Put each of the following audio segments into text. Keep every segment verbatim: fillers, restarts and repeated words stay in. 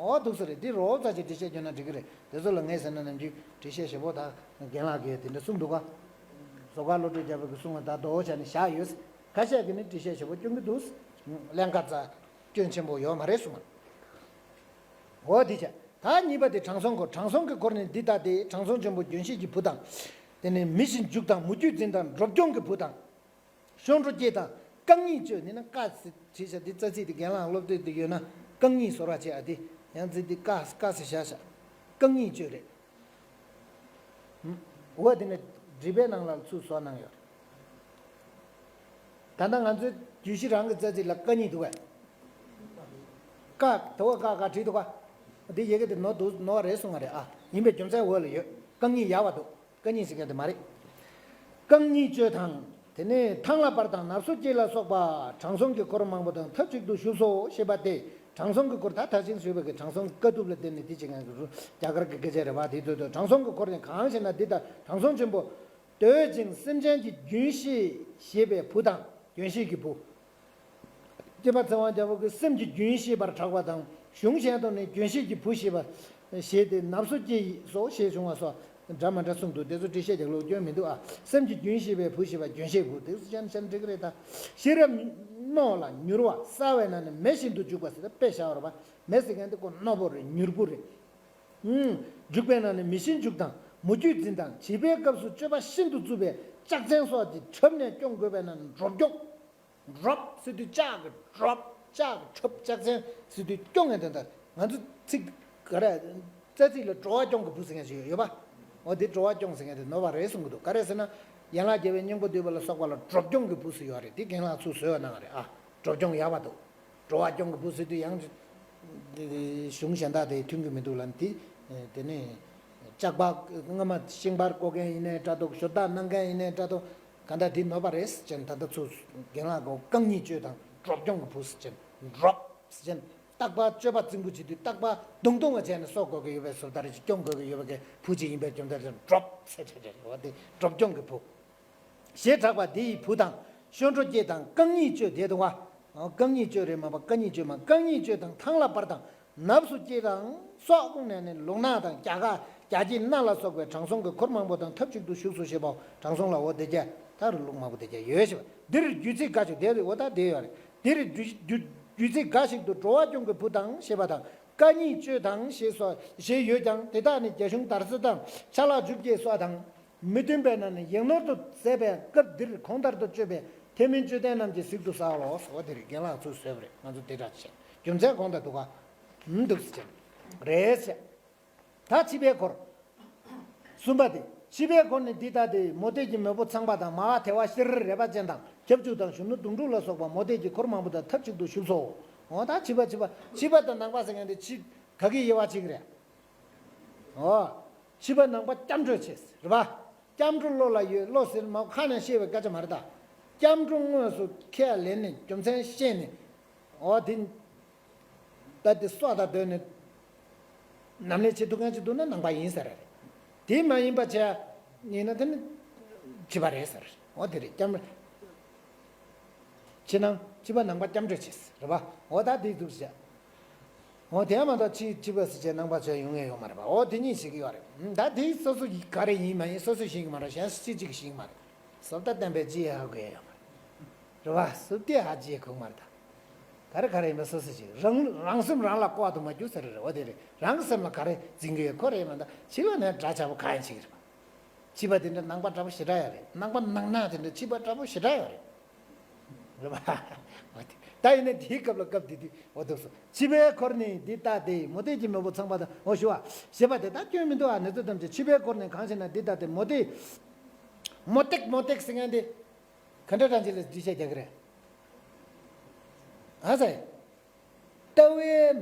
འོ་འདུག་སེ་རེད། འདི་རོབ་ཙམ་ཅིག་འགྲེལ་བཤད་བརྒྱབ་ན་འགྲིག་གི་རེད། དེ་ཚོ་ལ་ངས་ཟེར་ན་ནམ་རྒྱུན་འགྲེལ་བཤད་ཞེ་པོ་ད་རྒན་ལགས་ཀྱིས་དེ་འདྲ་གསུངས་འདུག་ག། ཟོག་དཀར་བློ་གྲོས་རྒྱལ་པོ་གིས་གསུངས་པ་ད་དོ་བྱས་ནས་བཞག་ཡོད། ཁ་ཤས་ཀྱིས་ནི་འགྲེལ་བཤད་ཞེ་པོ་སྐྱོན་གྱི་འདུག། ཀླན་ཀ་རྩ་སྐྱོན་ཆེན་པོ་ཡོད་མ་རེད་གསུངས། འོ་དེ་བྱས། ད་གཉིས་པ་དེ་དྲང་སྲོང་སྐོར། དྲང་སྲོང་གི་སྐོར་ནི་འདི་ལྟ་སྟེ། དྲང་སྲོང་ཆེན་པོ་ལྗོན་ཤིང་གི་བུ་དང་། དེ་ནས་མི་ཞིག་འཇུག་དང་། མུ་ཁྱུད་འཛིན་དང་། འགྲོ་སྐྱོང་གི་བུ་དང་། གཤོང་སྒྲོ་སྐྱེས་དང་། རྐང་གཉིས་གཅོད། ནི་ན་ཀ་ཟེར་བྲིས་བྱ་འདི་རྩ་ཚིག་འདི་རྒན་ལགས་སློབ་དེབ་འདི་ཡོད་ན་རྐང་གཉིས་བཟོ་ར་བྱེད་ཨ། འདི་ཡང་ཚིག་འདི་ཀ་ཀ་ཟེར་བཞག་བཞག། རྐང་གཉིས་གཅོད་རེད། འོ་དེ་ནི་འགྲེལ་པའི་ནང་ལ་ཚུར་བཟོ་གནང་ཡོད། ད་ལྟ་ང་ཚོའི་རྒྱུད་བཞི་རང་གི་རྩ་ཚིག་ལ་རྐང་གཉིས་འདུག་གས། ཀ་དོ་བ་ཀ་ཀ་བྲིས་འདུག་ག། འདི་ཡི་གེ་དེ་ནོར་འདུག་ནོར་བ་རེད་གསུང་བ་རེད་ཨ། ཡིན་པའི་རྒྱུ་མཚན་འོག་ལ་ཡོད། རྐང་གཉིས་ཡག་པ་འདུག། རྐང་གཉིས་ཟེར་མཁན་དེ་མ་རེད། རྐང་གཉིས་གཅོད་དང་། དེ་ནས་ཐང་ལ་སྤར་དང་ནབ་སོ་སྐྱེས་ལ་སོགས་པ་དྲང་སྲོང་གི་འཁོར་མང་པོ་དང་ཐབས་ཅིག་ཏུ་བཞུགས་སོ་ཞེས་པ་སྟེ། དྲང་སྲོང་གི་འཁོར་ད་ད་ཅིང་ཞུས་པའི་གི་དྲང་སྲོང་དཀའ་ཐུབ་ལ་བརྟེན་ནས་དེ་བྱེད་མཁན་གྱི་རྒྱ་གར་གྱི་སྐད་ཆ་རེད་བ། དེ་ཚོ་དང་དྲང་སྲོང་གི་འཁོར་ནི་གང་ཞེ་ན། འདི་ལྟར་དྲང་སྲོང་ཆེན་པོ་འདོད་ཅིང་སེམས་ཅན་གྱི་རྒྱུན་ཤེས་ཞེས་པའི་བུ་དང་། རྒྱུན་ཤེས་ཀྱི་བུ། སྐྱེས་པ་ཚེ་དབང་རྒྱལ་པོ་གིས་སེམས་ཀྱི་རྒྱུན་ཤེས་པར་གྲགས་པ་དང་། གཞུང་གཞན་དུ་ནི་རྒྱུན་ཤེས་ཀྱི་བུ་ཞེས་པ་ཞེས་ཏེ་ནབ་སོ་སྐྱེས་སོ་ཞེས་བྱུང་བ་སོགས་འདྲ་མ་འདྲ་གསུངས་འདུག། དེ་ཚོ་འགྲེལ་བཤད་རྒྱག་ལུགས་སྐྱོན་མི་འདུག་ཨ། སེམས་ཀྱི་རྒྱུན་ཤེས་པའི་བུ་ཞེས་པ་རྒྱུན་ཤེས་བུ་དེ་ཚོ་ཅན་ཅན་འགྲིག་གི་རེད་ད། ཤེས་རབ་རྣོ་ལ་མྱུར་བ་གསལ་བས་ན་ནི་མེ་བཞིན་དུ་འཇུག་པ་ཟེར་ཏེ་དཔེ་བཞག་པ་རེད་པ། མེ་ཟེར་མཁན་དེ་ཁོ་རྣོ་པོ་རེད། མྱུར་པོ་རེད། འཇུག་པས་ན་ནི་མི་ཤིན་འཇུག་དང་མུ་ཁྱུད་འཛིན་དང་། བྱིས་པའི་སྐབས་སུ་སྤྱོད་པ་ཤིན་ཏུ་རྩུབ་པའི་ལྕག་ཚན་སོགས་ཀྱིས་བྲབས་ནས་སྐྱོང་དགོས་པས་ན་འགྲོ་སྐྱོང་། འགྲོབ་ཟེར་དུས་ལྕག་གི་འགྲོབ། ལྕག་གི་འགྲོབ། ལྕག་ཚན་ཟེར་དུས་སྐྱོང་ངེས་དོན་དག། ང་ཚོ་ཚིག་ག་རེ། རྩ་ཚིག་ལ་འགྲོ་བ་སྐྱོང་གི་བུ་ཟེར་མཁན་ཞིག་ཡོད་ཡོད་པ། འོ་དེ་འགྲོ་བ་སྐྱོང་ཟེར་མཁན་དེ་ནོར་བ་རེད་གསུང་གི་འདུག། ག་རེ་ཟེར་ན། ཡན་ལག་བརྒྱད་པའི་སྙིང་པོ་བསྡུས་པ་ལ་སོགས་པ་ལ་འགྲོ་སྐྱོང་གི་བུ་ཟེར་ཡོད་རེད། དེ་རྒན་ལགས་ཚུར་བཟོས་གནང་བ་རེད་ཨ། འགྲོ་སྐྱོང་ཡག་པ་འདུག། འགྲོ་བ་སྐྱོང་གི་བུ་ཟེར་དུས་ཡང་གཞུང་གཞན་དག་དེ་མཐུན་གྱི་མི་འདུག་ལ། དེ་དེ་ནས་ལྕགས་པ་སྔ་མ་ཤིང་པར་བརྐོ་མཁན་ཡིན་ནའི་འདྲ་འདུག། ཞུ་དག་གནང་མཁན་ཡིན་ནའི་འདྲ་འདུག། གང་ལྟར་འདི་ནོར་བ་རེད་ཟེར་ནས་ད་ལྟ་ཚུར་རྒན་ལགས་ཀྱིས་རྐང་གཉིས་གཅོད་དང་འགྲོ་སྐྱོང་གི་བུ་ཟེར་ནས་འགྲོབ་ཟེར་ནས། རྟག་པར་སྤྱོད་པ་རྩིང་པོ་བྱེད་དུས་རྟག་པར་རྡུང་རྡུང་བ་བྱས་ནས་གསོ་དགོས་ཀྱི་ཡོད་པའི་བཟོ་ལྟ་རེ་ཅིག་སྐྱོང་དགོས་ཀྱི་ཡོད་པའི་གི་བུ་ཅིག་ཡིན་པའི་རྒྱུ་མཚན་ལ་འགྲོབ་ཟེར་བྱས་བྱས་རེད་བ། དེ་འགྲོ་སྐྱོང་གི་བུ། ཞེས་གྲགས་པ་དེ་ཡི་བུ་དང་གཤོང་སྒྲོ་སྐྱེས་དང་རྐང་གཉིས་གཅོད་དེ་དུ་བ། རྐང་གཉིས་གཅོད་རེད་མ་པ་རྐང་གཉིས་གཅོད་མ། རྐང་གཉིས་གཅོད་དང་ཐང་ལ་སྤར་དང་ནབ་སོ་སྐྱེས་དང་སོགས་ཀུན་ནས་ནི་ལུག་ནག་དང་རྒྱ་ག་རྒྱ་སྐྱེས་སྣ་ལ་སོགས་པའི་དྲང་སྲོང་གི་འཁོར་མང་པོ་དང་ཐབས་ཅིག་ཏུ་བཞུགས་སོ་ཞེས་པའོ། དྲང་སྲོང་ལ་འོ་དེ་རྒྱ་ད་རུ་ལུག་མང་པོ་དེ་རྒྱ་ཡོད་ཞེས་པ། འདིར་རྒྱུད་ཚིག་འགའ་ཞིག་དེ་རེད་འོ་ད་དེ་ཡོད་རེད། འདིར་རྒྱུད་རྒྱུད་རྒྱུད་ཚིག་འགའ་ཞིག་ཏུ་འགྲོ་བ་སྐྱོང་གི་བུ་དང་ཞེས་པ་དང་རྐང་གཉིས་གཅོད་དང་ཞེས་སོགས་ཞེས་ཡོད་ཀྱང་དེ་དག་ནི་རྒྱ་གཞུང་དར་ས་དང་ཆ་ལག་འཇུ་སྐྱེས་སོགས་དང་། མི་མཐུན་པས་ན་ནི་ཡིག་ནོར་དུ་ཟད་པས་སྐབས་འདིར་གོང་ལྟར་དུ་སྤྱོད་པའི་ཐེག་དམན་དཔྱོད་ལྡན་རྣམས་ཀྱིས་གཟིགས་སུ་གསལ་ལོ། ཟེར་བ་དེ་རེད། རྒན་ལགས་ཚུར་བཟོས་པ་རེད། ང་ཚོ་དེ་འདྲ་བྱས་རྒྱུ་མཚན་གོང་དང་འདུག་ག། ཨུམ་འདུག་ཟེར་བྱས་རེད་ཟེར། ད་ཕྱི་པའི་འཁོར། གསུམ་པ་དེ་ཕྱི་པའི་འཁོར་ནི་འདི་ལྟ་སྟེ། མོ་དེ་གི་མེས་པོ་ཚངས་པ་དང་མ་ཧཱ་དེ་བ་ཤྲཱི་རལ་པ་ཅན་དང་ཁྱབ་འཇུག་དང་གཞོན་ནུ་དུང་སྒྲུབ་ལ་སོགས་པ་མོ་དེ་གི་འཁོར་མང་པོ་དང་ཐབས་ཅིག་ཏུ་བཞུགས་སོ། འོ་ད་ཕྱི་པ་ཕྱི་པ་ཕྱི་པ་དང་ནང་པ་ཟེར་མཁན་དེ་ཕྱི་ག་གི་དབྱེ་བ་ཕྱེ་གི་རེད། འོ། ཕྱི་པ་ནང་པ་སྐྱབས་འགྲོ་བྱེད་རེད་པ། སྐྱབས་འགྲོ་བློ་ལ་ཡོད། བློ་ཟེར་མ་ཁ་ནས་བཤད་པའི་སྐད་ཆ་མ་རེད་ད། སྐྱབས་འགྲོ་དངོས་སུ་ཁས་ལེན་ནས་རྒྱུ་མཚན་ཤེས་ནས། འོ་དེ། ད་དེ་སྲོག་དང་བསྡོས་ནས་ནམ་ལས་བྱེད་ཐུབ་མཁན་ཅིག་འདུག་ན་ནང་པ་ཡིན་ཟེར་རེད། དེ་མ་ཡིན་པ་བྱས་ཡིན་ན་དེ་ནི་ཕྱི་པ་རེད་ཟེར། འོ་དེ་རེད། སྐྱབས་ཕྱི་ནང་ཕྱི་པ་ནང་པ་སྐྱབས་འགྲོ་བྱེད་ཟེར་རེད་པ། འོ་ད་དེ་འདུག་ཟེར། འོ་དེ་ཡང་མ་གཏོགས་ཕྱི་ཕྱི་པ་ཟེར་བྱས་ནང་པ་བྱས་ཡོང་ཡས་ཡོད་མ་རེད་པ། འོ་དེ་གཉིས་ཞིག་ཡོད་རེད། ད་དེ་སོ་སོ་ག་རེ་ཡིན་མ་ཡིན་སོ་སོས་ཤེས་ཀྱི་མ་རེད། གཞན་སུ་གཅིག་གིས་ཤེས་ཀྱི་མ་རེད། བཟོ་ལྟ་བསྟན་པས་ཅི་ཡང་ཧ་གོ་ཡས་ཡོད་མ་རེད། རེད་པ། བཟོ་ལྟས་ཧ་ཅི་ཡང་གོ་གི་མ་རེད་ད། ག་རེ་ག་རེ་ཡིན་པ་སོ་སོ་ཞིག་རང་རང་སེམས་རང་ལ་བརྐོ་བ་དུ་མ་གྱུར་ཟེར་རེད། འོ་དེ་རེད། རང་གི་སེམས་ལ་ག་རེ་འཛིན་གྱི་ཡོད་ཁོ་རེ་ཡིན་མ་གཏོགས་ཕྱི་ལོགས་ནས་འདྲ་ཆགས་པོ་གང་ཡང་བྱེད་ཀྱི་རེད་པ། ཕྱི་པ་དེ་འདྲ་ནང་པ་འདྲ་པོ་ཞེ་དྲག་ཡོད་རེད། ནང་པ་ནང་ན་དེ་འདྲ་ཕྱི་པ་འདྲ་པོ་ཞེ་དྲག་ཡོད་རེད། རེད་པ། འོ་དེ་ད་ཡིན་ན་དེའི་སྐབས་ལ་སྐབས་དེ་དུས་འོ་འདུག་སོ། ཕྱི་པའི་འཁོར་ནི་འདི་ལྟ་སྟེ། མོ་དེ་གི་མེས་པོ་ཚངས་པ་དང་། འོ་ཞུ་བ། ཞེས་པ་དེ་ལྟར་སྐྱོན་མི་འདུག་ཨ། ནི་ཚོ་ཐམས་ཅད་ཕྱི་པའི་འཁོར་ནི་གང་ཞེ་ན་འདི་ལྟ་སྟེ། མོ་དེ། མོ་ཏེག་མོ་ཏེག་ཟེར་མཁན་དེ། ག་འདྲ་རང་ཅི་ལ་འདི་བཤད་རྒྱག་གི་རེད། ཨ་ཙི། ལྟ་བའི་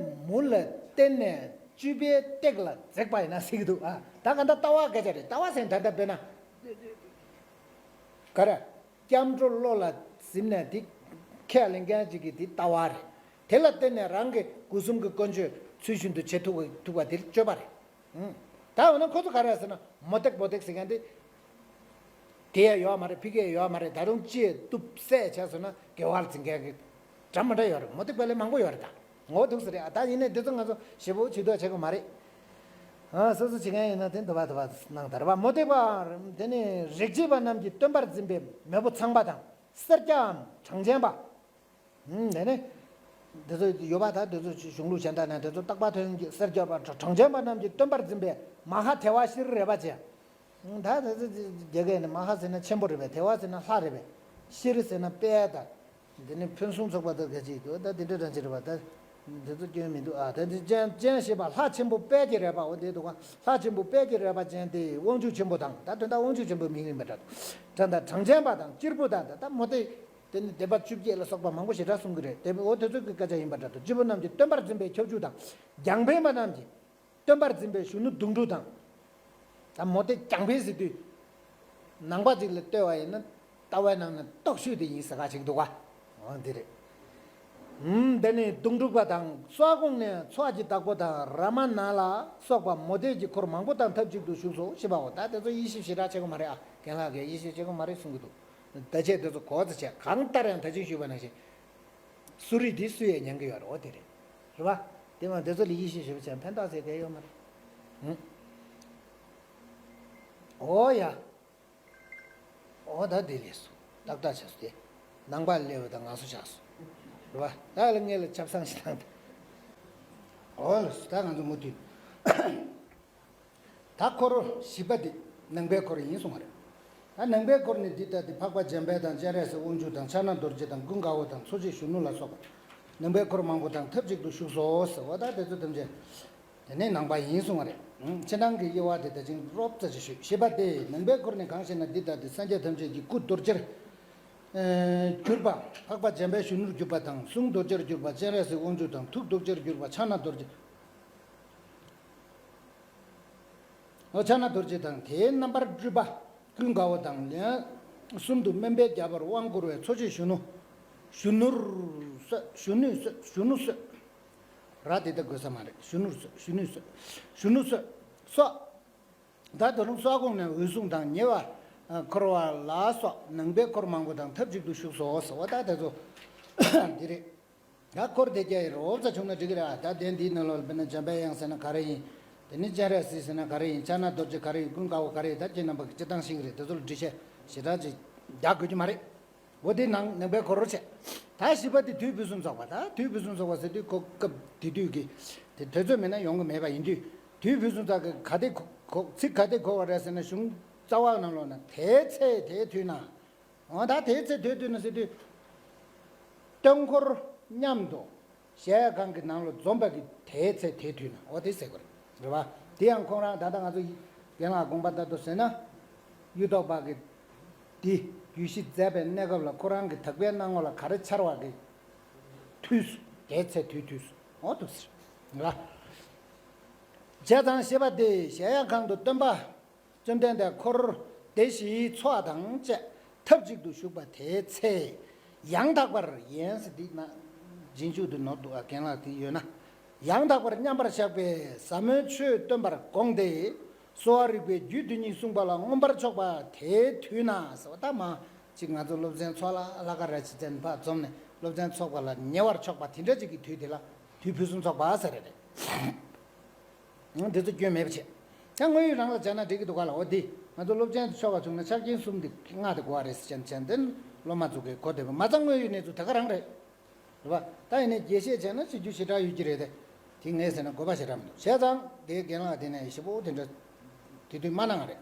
མུ་ལ་བརྟེན་ནས་བཅུ་པའི་སྟེགས་ལ་འཛེགས་པ་ཡིན་ན་ཟེར་གྱི་འདུག་ཨ། ད་ག་འདྲ་ལྟ་བ་སྐད་ཆ་རེད། ལྟ་བ་ཟེར་ད་ལྟ་དཔེར་ན། ག་རེ། སྐྱབས་འགྲོ་བློ་ལ་ཟིན་ནས་དེ་ཁས་ལེན་མཁན་ཅིག་གི་དེ་ལྟ་བ་རེད། དེ་ལ་བརྟེན་ནས་རང་གི་སྒོ་གསུམ་གྱི་ཀུན་སྤྱོད་ཚུལ་བཞིན་དུ་བྱེད་ཐུབ་ཐུབ་པ་དེ་སྤྱོད་པ་རེད། ཨང་། ད་འོ་ན་ཁོ་ཚོ་ག་རེ་ཟེར་ན་མོ་ཏེག་མོ་ཏེག་ཟེར་མཁན་དེ། དེ་ཡང་ཡོད་མ་རེད། ཕ་གི་ཡང་ཡོད་མ་རེད། ད་རུང་ཅི་གཏུབ་བསད་བྱས་སོང་ན་དགེ་བ་ལ་འཛིན་མཁན་གྱི་འདྲ་མི་འདྲ་ཡོད་རེད། མོ་ཏེག་དཔེ་ལས་མང་པོ་ཡོད་རེད་ད། ངོ་ཐུག་ས་རེད། ཨ་ད་ཡིན་ནའི་འདི་ཚོ་ང་ཚོ་ཞེ་པོ་ཇུས་གཏོགས་བྱེད་དགོས་མ་རེད། ཨ་སོ་སོ་བྱེད་མཁན་ཡིན་ན་དེ་འདི་བ་འདི་བ་གནང་དར་བ་མོ་དེ་བ་དེ་ནི་རིག་བྱེད་པ་རྣམས་ཀྱིས་སྟོན་པར་འཛིན་པའི་མེས་པོ་ཚངས་པ་དང་སེར་སྐྱའམ་གྲངས་ཅན་པ། ཨུམ་དེ་ནི་འདི་ཚོ་ཡོད་པ་ད་འདི་ཚོ་གཞུང་ལུགས་གཞན་དག་ནས་འདི་ཚོ་རྟག་པ་ཐོན་གྱི་སེར་སྐྱ་པ་གྲངས་ཅན་པ་རྣམས་ཀྱིས་སྟོན་པར་འཛིན་པའི་མ་ཧཱ་དེ་བ་ཤྲཱི་རས་པ་ཅན། ད་ད་ད་རྒྱ་སྐད་ནས་མ་ཧཱ་ཟེར་ན་ཆེན་པོ་རེད་པས། དེ་བ་ཟེར་ན་ལྷ་རེད་པས། ཤྲཱི་ཟེར་ན་དཔལ་དང་། འདི་ནི་ཕུན་སུམ་ཚོགས་པ་དང་ག་ཅིག་ད་འདི་འདྲ་རང་ཅིག་རེད་པ། ད་འདི་ཚོ་སྐྱོན་མི་འདུག་ཨ་ད་འདི་ཅན་ཅན་ཞེས་པ་ལྷ་ཆེན་པོ་དཔལ་གྱི་རས་པའོ། འདི་འདུག་ག་ལྷ་ཆེན་པོ་དཔལ་གྱི་རས་པ་ཅན་དེ་དབང་ཕྱུག་ཆེན་པོ་དང་ད་དོན་དག་དབང་ཕྱུག་ཆེན་པོའི་མིང་ཡིན་པ་འདྲ་འདུག་ད་ད་གྲངས་ཅན་པ་དང་གཅེར་བུ་དང་ད་ད་མོ་དེ། དེ་ནི་སྡེ་པ་བཅོ་བརྒྱད་ལ་སོགས་པ་མང་པོ་ཞེ་དྲག་གསུང་གི་རེད། དེ་འོ་དེ་ཚོ་གི་སྐད་ཆ་ཡིན་པ་འདྲ་འདུག་སྐྱེས་བུ་རྣམས་ཀྱིས་སྟོན་པར་འཛིན་པའི་ཁྱབ་འཇུག་དང་། རྒྱང་འཕེན་པ་རྣམས་ཀྱིས། སྟོན་པར་འཛིན་པའི་གཞོན་ནུ་གདུང་དྲུག་དང་། ད་མོ་དེ་རྒྱང་འཕེན་ཟེར་དུས། ནང་པ་ཅིག་ལ་ལྟོས་པ་ཡིན་ན་ལྟ་བའི་ནང་ནས་སྟོབས་ཤུགས་དེ་ཡིན་ཟེར་ག་ཅིག་འདུག་ག་འོ་འདི་རེད། ཨུམ་དེ་ནི་གདུང་དྲུག་པ་དང་སོག་ཀོང་ནས་ཚོགས་ཀྱི་བདག་པོ་དང་ར་མ་ན་ལ་སོགས་པ་མོ་དེ་གི་འཁོར་མང་པོ་དང་ཐབས་ཅིག་ཏུ་བཞུགས་སོ་ཞེས་པའོ། ད་དེ་ཚོ་དབྱེ་ཞིབ་ཞེ་དྲག་བྱེད་དགོས་མ་རེད་ཨ། རྒན་ལགས་ཀྱིས་དབྱེ་ཞིབ་བྱེད་དགོས་མ་རེད་གསུང་གི་འདུག་ད་ཆད་དེ་ཚོ་གོ་ཚ་བྱས་གང་ལྟར་ཡང་ད་ཅིག་ཞུས་པ་ནང་བཞིན། གསོ་རིག་འདི་སུ་ཡང་ཉན་གི་ཡོད་རེད། འོ་དེ་རེད། རེད་བ། དེ་མ་འདི་ཚོ་ལ་དབྱེ་ཞིབ་ཞིབ་བྱས་ཕན་ཐོགས་ཟེར་གི་ཡོད་མ་རེད། ཨུ། འོ་ཡ། འོ་ད་དེ་ལས་སོ། ཏག་ཏག་བྱས་སོ་དེ། ནང་པ་སླེབས་པ་དང་ང་སོ་ཆགས་སོ། རེད་བ། ད་ལ་ངས་ལ་ཆབ་གསང་ཞིག་བཏང་། འོ་ལ་སོ་ད་ང་ཚོ་མུ་མཐུད། ད་འཁོར་བཞི་པ་འདི་ནང་པའི་འཁོར་ཡིན་གསུང་བ་རེད། ད་ནང་པའི་འཁོར་ནི་འདི་ལྟ་སྟེ་འཕགས་པ་འཇམ་དཔལ་དང་སྤྱན་རས་གཟིགས་དབང་ཕྱུག་དང་ཕྱག་ན་རྡོ་རྗེ་དང་ཀུན་དགའ་བོ་དང་འཚོ་བྱེད་གཞོན་ནུ་ལ་སོགས་པ་ནང་པའི་འཁོར་མང་པོ་དང་ཐབས་ཅིག་ཏུ་བཞུགས་སོ་ཟེར་བ་ད་དེ་ཚོ་ཐམས་ཅད་དེ་ནས་ནང་པ་ཡིན་གསུང་བ་རེད། ཕྱི་ནང་གི་དབྱེ་བ་དེ་ད་ཅིང་རོབ་ཙམ་ཞིག་ཞུས། བཞི་པ་སྟེ་ནང་པའི་འཁོར་ནི་གང་ཞེ་ན་འདི་ལྟ་སྟེ་སངས་རྒྱས་ཐམས་ཅད་ཀྱི་སྐུ་རྡོ་རྗེར་གྱུར་པ། འཕགས་པ་འཇམ་དཔལ་གཞོན་ནུར་གྱུར་པ་དང་གསུང་རྡོ་རྗེར་གྱུར་པ་སྤྱན་རས་གཟིགས་དབང་ཕྱུག་དང་ཐུགས་རྡོ་རྗེར་གྱུར་པ་ཕྱག་ན་རྡོ་རྗེ། འོ་ཕྱག་ན་རྡོ་རྗེ་དང་དེའི་རྣམ་པར་སྤྲུལ་པ་ཀུན་དགའ་བོ་དང་ལན་གསུམ་དུ་སྨན་པའི་རྒྱལ་པོར་དབང་བསྐུར་བའི་འཚོ་བྱེད་གཞོན་ནུ། གཞོན་ནུར་གསོལ། གཞོན་ནུས་གསོལ། གཞོན་ནུ་གསོལ། ར་དེ་ལྟ་དགོས་ས་མ་རེད། གཞོན་ནུར་གསོལ། གཞོན་ནུས་གསོལ། གཞོན་ནུ་གསོལ། སོགས། ད་དོ་རུང་སོག་ཀོང་ནས་འོད་སྲུང་དང་ཉེ་བར་འཁོར་བ་ལ་སོགས་ནང་པའི་འཁོར་མང་པོ་དང་ཐབས་ཅིག་ཏུ་བཞུགས་སོ་ཟེར་བ་ད་དེ་ཚོ་འདི་རེད། ད་འཁོར་དེ་རྒྱ་ཡི་རོབ་ཙམ་བྱུང་ན་འགྲིག་གི་རེད། ད་དེ་འདིའི་ནང་ལོགས་ལ་དཔེར་ན་འཇམ་དཔལ་དབྱངས་ཟེར་ན་ག་རེ་ཡིན། དེ་ནི་སྤྱན་རས་གཟིགས་ཟེར་ན་ག་རེ་ཡིན། ཕྱག་ན་རྡོ་རྗེ་ག་རེ་ཡིན། ཀུན་དགའ་བོ་ག་རེ་ཡིན། ད་ཁྱེད་རྣམ་པ་གིས་སྤྱིར་བཏང་ཤེས་ཀྱི་རེད། དེ་ཚོ་ལ་འགྲེལ་བཤད་ཞེ་དྲག་ཅིག་རྒྱག་དགོས་ཀྱི་མ་རེད། འོ་དེ་ནང་ནང་པའི་འཁོར་བྱས། ད་བཞི་པ་དེ་དུས་ཕུན་སུམ་ཚོགས་པ། ད་དུས་ཕུན་སུམ་ཚོགས་པ་ཟེར་དུས་ཁོ་སྐབས་དེ་དུས་ཀྱི་དེ་དུས་ཚོད་མེད་ན་ཡོང་གི་མེད་པ་ཡིན་དུས། དུས་ཕུན་སུམ་ཚོགས་ཀྱི་ག་དེ་གོ་གོ་ཚིག་ག་དེ་གོ་བ་རེད་ཟེར་ན། གཞུང་རྩ་བ་ནང་ལོགས་ན་དེའི་ཚེ་དེའི་དུས་ན། འོ་ད་དེའི་ཚེ་དེའི་དུས་ན་ཟེར་དུས། སྟོན་འཁོར་མཉམ་དུ་གཞལ་ཡས་ཁང་གི་ནང་ལ་འཛོམས་པ་གི་དེའི་ཚེ་དེའི་དུས་ན། འོ་དེ་ཟེར་དགོས་རེད། རེད་བ། དེ་ཡང་ཁོང་རང་ད་ལྟ་ང་ཚོ་རྒན་ལགས་དགོངས་པ་ལྟར་དུ་ཟེར་ན། གཡུ་ཐོག་པ་གི་འདི་རྒྱུད་བཞི་མཛད་པའི་གནས་སྐབས་ལ་ཁོ་རང་གི་དག་པའི་སྣང་ངོ་ལ་ག་རེ་འཆར་བ་གི་དུས་སུ། དེའི་ཚེ་དུས་དུས་སུ། འོ་འདུག་ཟེར། ལ། བྱས་ཙང་ཞེས་པ་སྟེ་གཞལ་ཡས་ཁང་དུ་སྟོན་པ། བཅོམ་ལྡན་འདས་འཁོར་སྡེ་བཞིའི་ཚོགས་དང་བཅས་ཐབས་ཅིག་ཏུ་བཞུགས་པ་དེའི་ཚེ། ཡང་དག་པར་ཡན་ཟེར་འདི་ན་རྗེས་འཇུག་ཏུ་ནོར་འདུག་ཨ། རྒན་ལགས་དེ་ཡོད་ན། ཡང་དག་པར་མཉམ་པར་བཞག་པའི་ཟབ་མོའི་ཆོས་སྟོན་པར་དགོངས་ཏེ། གསོ་བ་རིག་པའི་རྒྱུད་དེ་ཉིད་གསུངས་པ་ལ་མངོན་པར་ཕྱོགས་པ་དེའི་དུས་ན་ཟེར་བ། ད་མ་ཅིག་ང་ཚོ་སློབ་ཚན་ཚོགས་ལ་ལྷག་དཀར་ར་ཆེ་ཚན་ཕར་འཛོམས་ནས་སློབ་ཚན་ཚོགས་པ་ལ་ཉེ་བར་ཕྱོགས་པ་དེ་འདྲ་ཅིག་གི་དུས་དེ་ལ་དུས་ཕུན་སུམ་ཚོགས་པ་ཟེར་རེད། འདི་ཚོ་སྐྱོན་མེད་པ་བྱས། ད་དངོས་ཡོད་རང་ལ་བྱས་ན་འགྲིག་གི་འདུག་ག་ལ། འོ་འདི་ང་ཚོ་སློབ་ཚན་དུ་ཕྱོགས་པ་བྱུང་ན་ཆ་རྐྱེན་གསུམ་འདི་ལྔ་དེ་དགོས་པ་རེད་ཟེར་བྱས་ནས་བྱས་ནས་དེ་སློབ་མ་ཚོ་གིས་གོ་བདེ་བ་མ་ཚང་། དངོས་ཡོད་གནས་ཚུལ་དེ་ག་རང་རེད། རེད་པ། ད་ཡིན་ནའི་རྒྱས་བཤད་བྱས་ན་བྱེད་རྒྱུ་ཞེ་དྲག་ཡོད་ཀྱི་རེད་དེ། དེ་ངས་ཟེར་ན་དགོས་པ་ཞེ་དྲག་མི་འདུག་བྱས་ཙང་དེའི་རྒན་ལགས་དེ་ནས་ཞེ་པོ་དེ་འདྲ་དེ་དུས་མ་གནང་བ་རེད།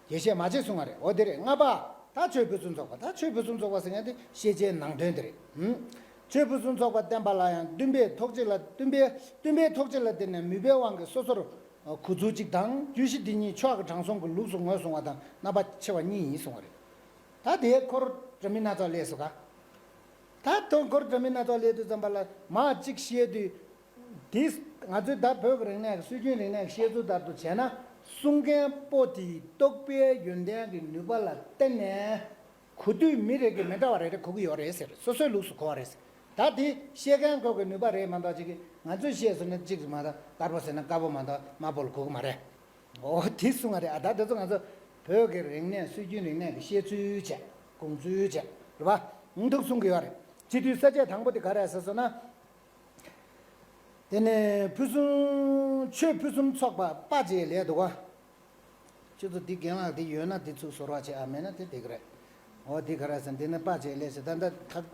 རྒྱས་བཤད་མ་བྱེད་གསུང་བ་རེད། འོ་དེ་རེད། ལྔ་པ། ད་ཆོས་ཕུན་སུམ་ཚོགས་པ། ད་ཆོས་ཕུན་སུམ་ཚོགས་པ་ཟེར་མཁན་དེ་ཤེས་བྱའི་ནང་དོན་དེ་རེད། ཧུམ། ཆོས་ཕུན་སུམ་ཚོགས་པ་བསྟན་པ་ལ་ཡང་བསྟུན་པའི་ཐོགས་བཅས་ལ་བསྟུན་པའི་བསྟུན་པའི་ཐོགས་བཅས་ལ་བརྟེན་ནས་མོས་པའི་དབང་གིས་སོ་སོར་གོ་ཚུལ་གཅིག་དང་རྒྱུད་བཞི་འདི་ཉིད་མཆོག་གི་དྲང་སྲོང་གི་ལུགས་སུ་ངོས་བཟུང་བ་དང་རྣམ་པ་ཕྱེ་བ་གཉིས་ཡིན་གསུང་བ་རེད། ད་དེའི་འཁོར་འདྲ་མིན་སྣ་ཚོགས་སླེབས་སོང་ག་ད་དོན་འཁོར་འདྲ་མིན་སྣ་ཚོགས་སླེབས་དུས་ཙམ་པ་ལ་མ་གཅིག་བཤད་དུས། འདི་ང་ཚོའི་ད་བོད་ཀྱི་རིག་གནས་ཀྱི་སྲོལ་རྒྱུན་རིག་གནས་ཀྱི་བཤད་ཚུལ་ལྟར་དུ་བྱས་ན། གསུང་མཁན་པོ་དེའི་རྟོགས་པའི་ཡོན་ཏན་གྱི་ནུས་པ་ལ་བརྟེན་ནས། གོ་དུས་མི་རེ་གིས་མི་འདྲ་བ་རེ་རེ་གོ་གི་ཡོད་རེད་ཟེར། སོ་སོའི་ལུགས་སུ་གོ་བ་རེད་ཟེར། ད་དེ་བཤད་མཁན་ཁོ་གི་ནུས་པ་རེད་མ་གཏོགས་ཅིག་གིས་ང་ཚོས་བཤད་ཟེར་ན་གཅིག་རེད་མ་གཏོགས། དཀར་པོ་ཟེར་ན་དཀར་པོ་མ་གཏོགས་དམར་པོ་ལ་གོ་གི་མ་རེད། འོ་དེ་གསུང་བ་རེད། ཨ་ད་དེ་ཚོ་ང་ཚོ་བོད་ཀྱི་རིག་གནས་སྲོལ་རྒྱུན་རིག་གནས་ཀྱི་བཤད་ཚུལ་བྱས། དགོངས་ཚུལ་བྱས། རེད་པ། འདུག་གསུང་གི་ཡོད་རེད། སྤྱི་འཐུས་ས་བཅད་དང་པོ་དེ་ག་རེ་ཟེར་སོང་ན། དེ་ནས་ཕུན་སུམ། ཆོས་ཕུན་སུམ་ཚོགས་པ་དཔའ་བྱེད་ལས་འདུག་ག་ཁྱོད་ཚོ་འདི་རྒན་ལགས་འདི་ཡོད་ན་འདི་ཚུར་ཟུར་བ་བྱེད། ཨ་མེད་ན་དེ་འགྲིག་གི་རེད། འོ་འདི་ག་རེ་ཟེར། འདི་ནི་དཔའ་བྱེད་ལས་ཟེར། ད་ད་ད་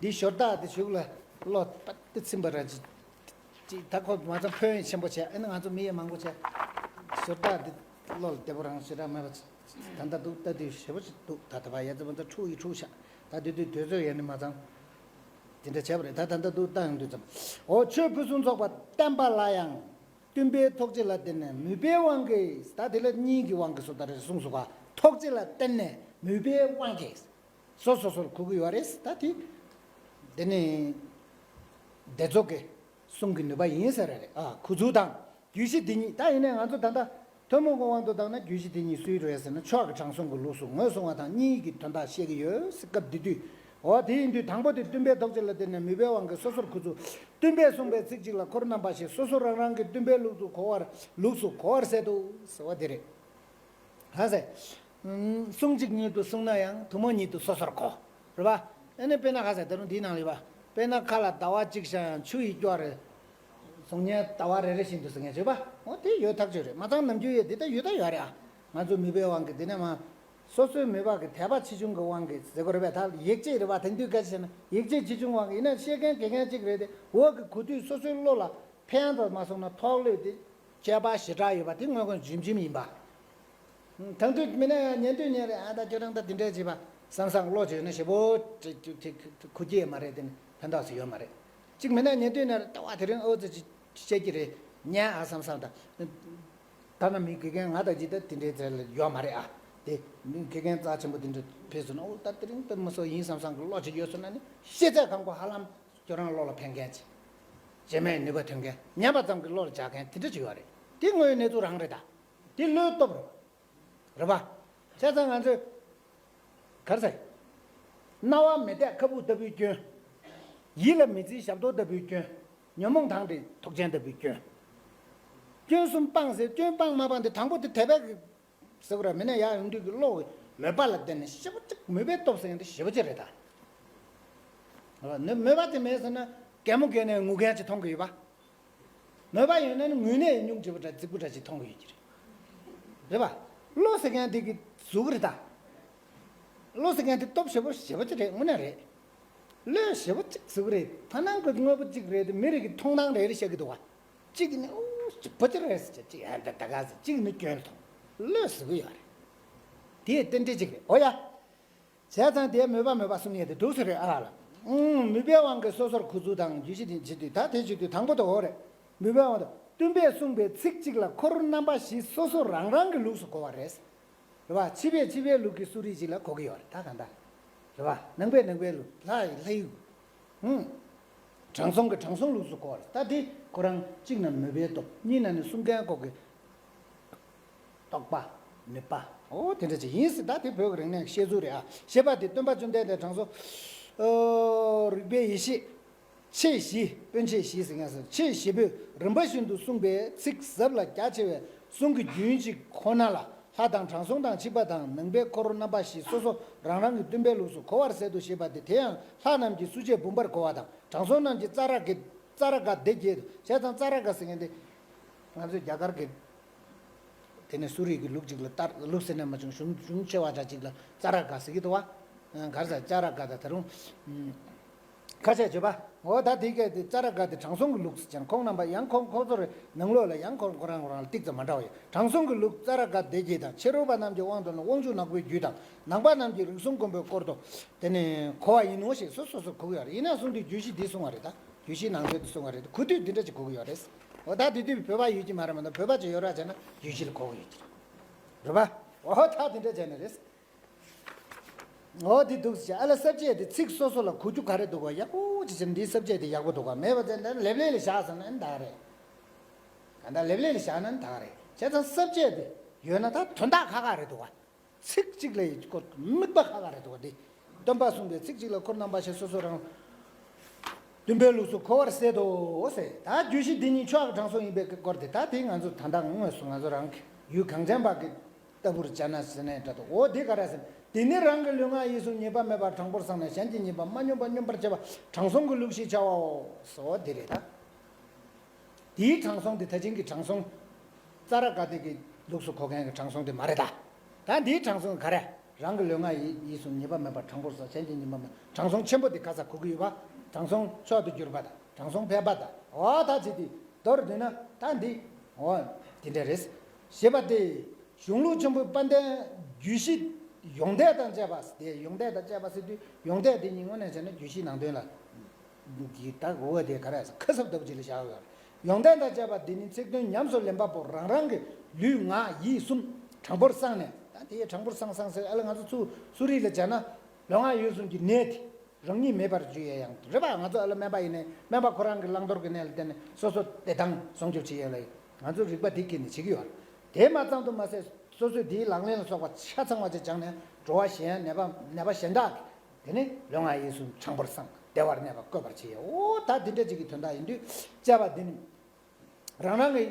འདི་ཞོར་བདག་འདི་གཞུག་ལ་བློ་དཔའ་འདི་ཚིམ་པ་ར་ཅི་ཅི། ད་ཁོ་མ་ཚང་ཕན་ཡོན་ཆེན་པོ་བྱས། ཨ་ནི་ང་ཚོ་མི་ཡི་མང་པོ་བྱས། ཞོར་བདག་འདི་བློ་ལ་བདེ་པོ་རང་ཞེ་དྲག་མེད་པ། ད་ལྟ་འདུག་ལྟ་དུས་ཞེ་པོ་ཅིག་འདུག་ད་ད་བ་ཡ་ཙི་མ་ཙི་འཁྲུག་ཡི་འཁྲུག་ཤག་ད་དུས་དུས་དུས་ཚོད་ཡོད་ནི་མ་ཚང་། དེ་འདྲ་བྱས་པ་རེད། ད་ད་ལྟ་འདུག་ལྟ་ཡོང་དུས་ཙམ། འོ་ཆོས་ཕུན་སུམ་ཚོགས་པ་བསྟན་པ་ལ་ཡང་། བསྟུན་པའི་ཐོགས་བཅས་ལ་བརྟེན་ནས་མོས་པའི་དབང་གིས། ད་དེ་ལ་གཉིས་ཀྱི་དབང་གིས་སུ་ད་རེ་གསུངས་སོ་ག་ཐོགས་བཅས་ལ་བརྟེན་ནས་མོས་པའི་དབང་གིས་སོ་སོ་སོར་གོ་གི་ཡོད་རེད། ད་དེ་དེ་ནི་སྡེ་ཚོགས་ཀྱི་གསུང་གི་ནུས་པ་ཡིན་ཟེར་རེད། ཨ་ཁུ་ཚུར་དང་རྒྱུད་བཞི་འདི་ཉིད། ད་ཡིན་ནའི་ང་ཚོ་ད་ལྟ་ཐུན་མོང་གི་དབང་དུ་བཏང་ན་རྒྱུད་བཞི་འདི་ཉིད་སུའི་རེད་ཟེར་ན། ཕྱོགས་ཀྱི་དྲང་སྲོང་གི་ལུགས་སུ་ངོས་བཟུང་བ་དང་གཉིས་ཀྱི་དོན་དག་བཤད་ཀྱི་ཡོད་སྐབས་འདི་དུས། འོ་དེ་ཡིན་དུས་དང་པོ་དེ་བསྟུན་པའི་ཐོགས་བཅས་ལ་བརྟེན་ནས་མོས་པའི་དབང་གིས་སོ་སོར་ཁུ་ཚུར། བསྟུན་པས་གསུངས་པའི་ཚིག་གཅིག་ལ་འཁོར་རྣམ་པ་བཞི། སོ་སོ་རང་རང་གི་བསྟུན་པའི་ལུགས་སུ་གོ་བར་ལུགས་སུ་གོ་བར་ཟད་དོ་ཟེར་བ་དེ་རེད། ཧ་ཟེ། གསུང་གཅིག་ཉིད་དུ་གསུངས་ན་ཡང་ཐུན་མོང་ཉིད་དུ་སོ་སོར་གོ། རེད་པ། ཨ་ནི་དཔེར་ན་ཧ་ཟེ་ད་རུང་འདིའི་ནང་ལ་ཡོད་པ། དཔེར་ན་མཁའ་ལ་ཟླ་བ་གཅིག་ཤར་ཡང་ཆུ་ཡིས་སྐྱོར་རེད། གཟུགས་བརྙན་ཟླ་བ་རེ་རེ་བཞིན་དུ་ཟེར་མཁན་བྱེད་པ། འོ་དེ་ཡོད་ཐག་ཆོད་རེད། མ་ཚང་ནམ་རྒྱུན་ཡོད་དེ་ད་ཡོད་ད་ཡོད་རེད་ཨ། ང་ཚོ་མོས་པའི་དབང་གིས་འདི་ནས་མ། སོ་སོའི་མོས་པ་གི་དད་པ་ཆེ་ཆུང་གི་དབང་གིས་ཟེར་དགོས་རེད་པས། ད་ཡིད་ཆེས་རེད་པ། དེང་དུས་སྐད་ཆ་བཤད་ན་ཡིད་ཆེས་ཆེ་ཆུང་དབང་གིས་ཡིན་ན་བཤད་མཁན་དགེ་མཁན་གཅིག་རེད་དེ། འོག་གི་གོ་དུས་སོ་སོའི་བློ་ལ་ཕན་ཡང་དུ་མ་སོང་ན་ཐོག་ལོས་དེ་དཔྱད་པ་ཞེ་དྲག་ཡོད་པ་དེ་དངོས་ཀྱི་འཇིམ་འཇིམ་ཡིན་པ། དང་དུས་མི་ན་ཡང་ཉན་དུས་ཉན་རེད། ཨ་ད་ཁྱོད་རང་ད་དེ་འདྲས་བྱེད་པ་བསམ་བསམ་བློ་བྱས་ན་ཞེ་པོ་ཁུ་སྐྱེས་མ་རེད། དེ་ནི་ཕན་ཐོགས་སུ་ཡོད་མ་རེད། གཅིག་མི་ན་ཉན་དུས་ན་ལྟ་བ་དེ་རིང་ཨོ་ཙི་ཅི་བཤད་ཀྱི་རེད། ཉན་ཨ་བསམ་བསམ་དང་། ད་ན་མི་དགེ་རྒན་ང་དང་ཅི་ད་དེ་འདྲའི་རྩལ་ཡོད་མ་རེད་ཨ། དེ་མི་དགེ་རྒན་རྩ་ཆེན་པོ་དེ་འདྲ་ཕེབས་སོང་ན་ཨོ་ད་དེ་རིང་ད་མི་སོ་ཡིན་བསམ་བསམ་གི་བློ་ཅིག་ཡོད་སོང་ན་ནི་ཤེས་ཚད་གང་གོ་ཧ་ལམ་ཁྱོད་རང་བློ་ལ་ཕན་མཁན་ཅིག་བྱེ་མའི་ནུས་པ་ཐོན་མཁན་ཉན་པ་ཙམ་གྱི་བློ་ལ་འཇགས་མཁན་དེ་འདྲ་ཅིག་ཡོད་རེད། དེ་དངོས་ཡོད་གནས་ཚུལ་རང་རེད་ད། དེ་བློའི་སྟོབས་རེད། རེད་པ། བྱས་ཙང་ང་ཚོས་ག་རེ་ཟེར། རྣ་བ་མི་གཏད་ཁ་སྦུབ་ལྟ་བུའི་སྐྱོན། ཡིད་ལ་མི་འཛིན་ཞབས་ཏོག་ལྟ་བུའི་སྐྱོན། ཉོན་མོངས་དང་འདྲེས་ཐུགས་ཅན་ལྟ་བུའི་སྐྱོན། སྐྱོན་གསུམ་སྤངས་ཟེར། སྐྱོན་སྤངས་མ་སྤངས་དེ་དང་པོ་དེ་དད་པའི་གི་ཟེར་བ་ར་མི་ན་ཡག་ཡོང་དུས་ཀྱི་བློ་གི་མོས་པ་ལ་བརྟེན་ནས་ཞེ་པོ་ཅིག་མོས་པའི་སྟོབས་ཟེར་མཁན་དེ་ཞེ་པོ་ཅིག་རེད་ད། ནི་མོས་པ་དེ་མེད་ཟེར་ན་གད་མོ་བགད་ནས་ངུ་མཁན་ཅིག་མཐོང་གི་ཡོད་པ། མོས་པ་ཡོད་ན་ནི་ངུས་ནས་སྙུང་བྱེད་པ་འདྲ་རྫིག་པོ་འདྲ་ཅིག་མཐོང་གི་ཡོད་ཀྱི་རེད། རེད་པ། བློ་ཟེར་མཁན་དེ་གི་གཟུགས་རེད་ད། བློ་ཟེར་མཁན་དེ་སྟོབས་ཞེ་པོ་ཞེ་པོ་ཅིག་རེད། དངོས་གནས་རེད། བློས་ཞེ་པོ་ཅིག་གཟུགས་རེད། ཕ་ནང་གི་དངོས་པོ་གཅིག་རེད་དེ་མི་རིགས་ཀྱི་མཐོང་སྣང་རེ་རེ་བཤད་ཀྱི་འདུག་བ། གཅིག་ནི་ཨོ་ཅིག་པོ་ཅིག་རེད་ཟེར། གཅིག་ཨ་ད་ད་ག་ཟེར། གཅིག་ནི་སྐྱོན་མཐོང་། བློས་གཟུགས་ཡོད་རེད། དེ་རྟེན་འབྲེལ་གཅིག་རེད། འོ་ཡ། བྱས་ཙང་དེའི་མོས་པ་མོས་པ་གསུང་ཡས་དེ་འདུག་ཟེར་རེད་ཨ་ལ། ཨུམ། མོས་པའི་དབང་གིས་སོ་སོར་ཁུ་ཚུར་དང་རྒྱུད་བཞི་དེ་བྱེད་དུས་ད་དེ་བྱེད་དུས་དང་པོ་དེ་འོ་རེད། མོས་པའི་དབང་དུ་བསྟུན་པས་གསུངས་པའི་ཚིག་གཅིག་ལ་འཁོར་རྣམ་པ་བཞི་སོ་སོ་རང་རང་གི་ལུགས་སུ་གོ་བ་རེད། རེད་པ། ཕྱི་པས་ཕྱི་པའི་ལུགས་ཀྱི་གསུང་རིགས་གཅིག་ལ་གོ་གི་ཡོད་རེད་ད་གང་ལྟར། རེད་པ། ནང་པས་ནང་པའི་ལུགས། ལྷ་ཡི་ལྷ་ཡི། ཧུམ། དྲང་སྲོང་གི་དྲང་སྲོང་ལུགས་སུ་གོ་བ་རེད། ད་དེ་ཁོ་རང་གཅིག་ན་མོས་པའི་སྟོབས། གཉིས་ན་ནི་གསུང་མཁན་སྐོར་གྱི་རྟོགས་པ། ནུས་པ། འོ་དེ་འདྲ་ཅིག་ཡིན་ཟེར། ད་དེ་བོད་ཀྱི་རིག་གནས་ཀྱི་བཤད་ཚུལ་རེད་ཨ། ཞེས་པ་དེ་སྟོན་པ་བཅོམ་ལྡན་འདས་དྲང་སྲོང་། ཨོ། རིག་པའི་ཡེ་ཤེས། མཆེད་བཞི། སྤུན་མཆེད་བཞི་ཟེར་མཁན་སོགས་མཆེད་བཞི་པོས་རིམ་པ་བཞིན་དུ་གསུངས་པའི་ཚིག་ཟབ་ལ་རྒྱ་ཆེ་བའི་གསུང་གི་རྒྱུན་གཅིག་ཁོ་ན་ལ་ལྷ་དང་དྲང་སྲོང་དང་ཆིག་པ་དང་ནང་པའི་འཁོར་རྣམ་པ་བཞི་སོ་སོ་རང་རང་གི་བསྟུན་པའི་ལུགས་སུ་གོ་བར་ཟད་དོ་ཞེས་པ་སྟེ། དེ་ཡང་ལྷ་རྣམས་ཀྱི་གསུང་ཆས་བུམ་པར་གོ་བ་དང་། དྲང་སྲོང་རྣམས་ཀྱི་ཙཱ་ར་གི་ཙཱ་ར་ག་སྡེ་བརྒྱད་དུ། བྱས་ཙང་ཙཱ་ར་ག་ཟེར་མཁན་དེ་ང་ཚོའི་རྒྱ་གར་གྱི་དེ་ནས་སུ་རི་གི་ལུགས་གཅིག་ལ་ལྟར། ལུགས་ཟེར་ན་མ་བྱུང་། གཞུང་གཞུང་ཆེ་བ་འདྲ་གཅིག་ལ་ཙཱ་ར་ག་ཟེར་གྱི་འདུག་བ། ག་རེ་ཟེར། ཙཱ་ར་ག་དང་ད་རུང་ཁ་ཤས་བརྗོད་པ། འོ་ད་དེ་གས་དེ་ཙཱ་ར་ག་དེ་དྲང་སྲོང་གི་ལུགས་ཟེར་ཀྱང་ཁོང་རྣམ་པ་ཡང་ཁོང་ཁོང་ཚོ་རེ་ནང་ལོགས་ལ་ཡང་ཁོང་ཁོ་རང་ཁོ་རང་ལ་ཏིག་ཙམ་མ་འདྲ་བ་ཡོད། དྲང་སྲོང་གི་ལུགས་ཙཱ་ར་ག་སྡེ་བརྒྱད་དང་། ཕྱི་རོལ་པ་རྣམས་ཀྱི་དབང་དུ་ནི་དབང་ཕྱུག་ནག་པོའི་རྒྱུད་དང་། ནང་པ་རྣམས་ཀྱི་རིགས་གསུམ་མགོན་པོའི་སྐོར་དུ་དེ་ནི་གོ་བ་ཡིན་ནོ་ཞེས་སོ་སོ་སོ་གོ་གི་ཡོད་རེད། ཡིན་ན་གསུང་དུས་རྒྱུད་བཞི་འདི་གསུང་བ་རེད་ད། རྒྱུད་བཞིའི་ནང་དོན་དུ་གསུང་བ་རེད། གོ་དུས་འདི་འདྲ་ཅིག་གོ་གི་ཡོད་རེད། འོ་ད་དེ་དུས་བོད་པ་ཡོད་ཀྱི་མ་རེད་མ་གཏོགས། བོད་པ་ཅིག་ཡོད་ར་བྱས་ན་རྒྱུད་བཞི་ལ་གོ་གི་ཡོད་ཀྱི་རེད། རེད་པ། འོ་ད་དེ་འདྲ་བྱས་ན་རེད། འོ་དེ་འདུག་ཟེར། ཨ་ལ་ས་བཅད་དེ་ཚིག་སོ་སོ་ལ་གོ་རྒྱུ་ག་རེ་འདུག་ག་ཡག་པོ་ཅིག་བྱས་ན་འདིའི་ས་བཅད་དེ་ཡག་པོ་འདུག་ག་མེད་པ་བྱས་ན་ལེབ་ལེབ་ལ་བཞག་ཟེར་ན་ད་ག་རེད། ག་ད་ལེབ་ལེབ་ལ་བཞག་ན་ད་ག་རེད། བྱས་ཙང་ས་བཅད་དེ་ཡོད་ན་ད་དོན་དག་ཁག་ཁག་རེད་འདུག་ག་ཚིག་གཅིག་ལ་ཡི་སྐོར་དམིགས་པ་ཁག་ཁག་རེད་འདུག་ག་འདི། སྟོན་པ་གསུངས་པའི་ཚིག་གཅིག་ལ་འཁོར་རྣམ་པ་བཞི་སོ་སོ་རང་བསྟུན་པའི་ལུགས་སུ་གོ་བར་ཟད་དོ་ཟེར། ད་རྒྱུད་བཞི་འདི་ཉིད་ཕྱོགས་ཀྱི་དྲང་སྲོང་ཡིན་པའི་སྐོར་དེ། ད་དེ་ང་ཚོ་ད་ལྟ་དངོས་སུ་ང་ཚོ་རང་གི་ཡུལ་གངས་ཅན་པ་གི་ལྟ་བུར་བྱས་ན་ཟེར་ནས་འདྲ་འདུག་འོ་དེ་ག་རེ་ཟེར་ན། དེ་ནི་རང་གི་ལུས་ངག་ཡིད་གསུམ་ཉེས་པ་མེད་པར་དྲང་པོར་བསྲངས་ནས་གཞན་གྱི་ཉེས་པ་མ་སྙོམས་པ་སྙོམས་པར་བྱེད་པ་དྲང་སྲོང་གི་ལུགས་ཞེས་བྱའོ་ཟེར། འོ་དེ་རེད་ད། དེའི་དྲང་སྲོང་དེ་ད་ཅིང་གི་དྲང་སྲོང་རྩ་ར་ག་དེ་གི་ལུགས་སུ་གོ་མཁན་གྱི་དྲང་སྲོང་དེ་མ་རེད་ད། ད་འདིའི་དྲང་སྲོང་ག་རེ། རང་གི་ལུས་ངག་ཡིད་ཡིད་གསུམ་ཉེས་པ་མེད་པར་དྲང་པོར་བསྲང་། གཞན་གྱི་ཉེས་པ་མེད། དྲང་སྲོང་ཆེན་པོ་དེ་ག་ས་གོ་གི་ཡོད་པ། དྲང་སྲོང་མཆོག་ཏུ་གྱུར་པ་དང་དྲང་སྲོང་ཕལ་པ་དང་འོ་ད་ཅི་དེ་མདོར་བསྡུས་ན་ད་འདི་འོ་དེ་འདྲ་རེད། ཞེས་པ་སྟེ། གཞུང་ལུགས་ཆེན་པོའི་དཔལ་ལྡན་རྒྱུད་བཞི། ཡོངས་གཏད་དང་བཅས་པ་སྟེ། ཡོངས་གཏད་དང་བཅས་པ་ཟེར་དུས་ཡོངས་གཏད་དེ་ཉིད་དངོས་གནས་བྱས་ན་རྒྱུད་བཞིའི་ནང་དོན་ལ། འདི་ད་འོ་དེ་ག་རེ་ཁ་གསབ་ལྟ་བུ་ཅིག་ལ་བཞག་ཡོད། ཡོངས་གཏད་དང་བཅས་པ་འདི་ནི་ཚིག་དོན་ཉམས་སུ་ལེན་པ་པོ་རང་རང་གི་ལུས་ངག་ཡིད་གསུམ་དྲང་པོར་བསྲངས་ནས། ད་དེ་དྲང་པོར་བསྲངས་བསྲངས་ཟེར་ཨ་ལ་ང་ཚོ་ཚུ་གསོ་རིག་ལ་སྦྱར་ན་ལུས་ངག་ཡིད་གསུམ་གྱི་ནད་དེ། རང་ཉིད་མེད་པར་འགྱུར་ཡས་ཡང་རེད་པ། ང་ཚོ་ཨ་ལ་སྨན་པ་ཡིན་ནའི་སྨན་པ་ཁོ་རང་གི་བླང་དོར་གྱི་གནས་ལ་བརྟེན་ནས་སོ་སོ་བདེ་ཐང་སྲུང་སྐྱོབ་བྱེད་ཡས་ལ་ང་ཚོ་རིག་པ་འདི་སྐྱེས་ནས་བྱེད་ཀྱི་ཡོད་རེད། དེ་མ་ཚང་དུ་མ་ཟད་སོ་སོས་དེའི་ལག་ལེན་ལ་སོགས་པ་ཆ་ཚང་བ་ཅིག་སྦྱངས་ནས་འགྲོ་བ་གཞན་ནད་པ་ནད་པ་གཞན་དག་གི་དེ་ནི་ལུས་ངག་ཡིད་གསུམ་དྲང་པོར་བསྲངས་བདེ་བར་གནས་པ་བཀོད་པར་བྱེད་ཡས། འོ་ད་འདི་འདྲ་ཅིག་གི་དོན་དག་ཡིན་དུས་དཔྱད་པ་འདི་ནི། རང་རང་གི་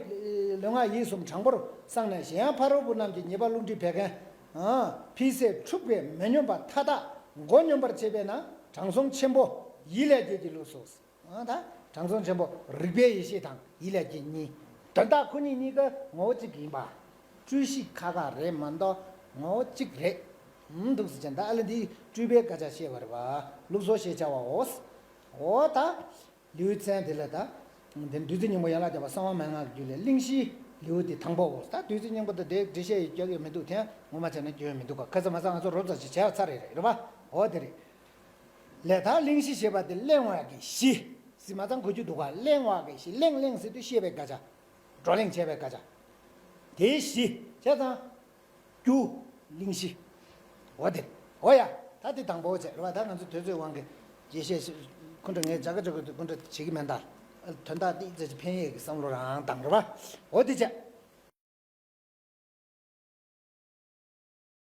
ལུས་ངག་ཡིད་གསུམ་དྲང་པོར་བསྲངས་ནས། གཞན་ཡང་ཕ་རོལ་པོ་རྣམས་ཀྱི་ཉེས་པ་བསླུ་བྲིད་བད་ཀན་ཕུལ་ཚད་འཁྲུགས་པས་མི་སྙོམས་པ་མཐའ་དག་མགོ་སྙོམས་པར་བྱེད་པས་ན་དྲང་སྲོང་ཆེན་པོ་ཡིད་ལས་སྐྱེས་ཀྱི་ལུགས་སོ། ད་དྲང་སྲོང་ཆེན་པོ་རིག་པའི་ཡེ་ཤེས་དང་ཡིད་ལས་སྐྱེས་གཉིས་དོན་དག་ཁོ་གཉིས་གཉིས་ཀ་ངོ་བོ་གཅིག་ཡིན་པ། སྤྲུལ་གཞི་ཁ་ཁ་རེད་མ་གཏོགས་ངོ་བོ་གཅིག་རེད། འདུག་སེ་བྱས་ད་ཨ་ལ་འདི་སྤྲུལ་པའི་དགག་བྱ་བཤད་པ་རེད་པ། ལུགས་སྲོལ་ཞེས་བྱ་བའོ། འོ་ད། ལེའུའི་མཚན་དེ་ལ་ད། དེ་བདུད་རྩི་སྙིང་པོ་ཡན་ལག་བརྒྱད་པ་གསང་བ་མན་ངག་གི་རྒྱུད་ལས་གླེང་གཞིའི་ལེའུ་དེ་དང་པོའོ། ད་བདུད་རྩི་སྙིང་པོ་དང་དེའི་འགྲེལ་བཤད་ཡི་རྒྱག་ཡོད་མི་འདུག་དེ་ཡང་ངོ་མ་བྱས་ན་སྐྱོན་ཡོད་མི་འདུག་ག་ཁ་ཚ་མ་ཚ་ང་ཚོ་རོབ་ཙམ་ཞིག་བྱས་ཚར་རེད་རེད་པ། འོ་དེ་རེད། ལས་ད་གླེང་གཞི་ཞེས་པ་དེ་གླེང་བ་གི་གཞི། ཟེར་མ་ཚང་གོ་རྒྱུ་འདུག་ག་གླེང་བ་གི་གཞི་གླེང་གླེང་ཟེར་དུས་བཤད་པའི་དགག་བྱ། བགྲོ་གླེང་བྱས་པའི་དགག་བྱ། དེའི་གཞི་བྱས་ཙང་། རྒྱུ། གླེང་གཞི། འོ་དེ། འོ་ཡ། ད་དེ་དང་པོ་བྱས་རེད་བ། ད་ང་ཚོ་དུས་ཚོད་དབང་གིས་རྒྱས་བཤད་ཤིག་ཁོ་འདྲ་ངས་རྒྱ་ག་རྒྱ་ག་དུ་ཁོ་འདྲ་བྱེད་ཀྱི་མེད་ད། དོན་དག་ཏིག་ཙམ་ཅིག་ཕན་ཡས་ཀྱི་བསམ་བློ་རང་བཏང་རེད་བ། འོ་དེ་བྱས།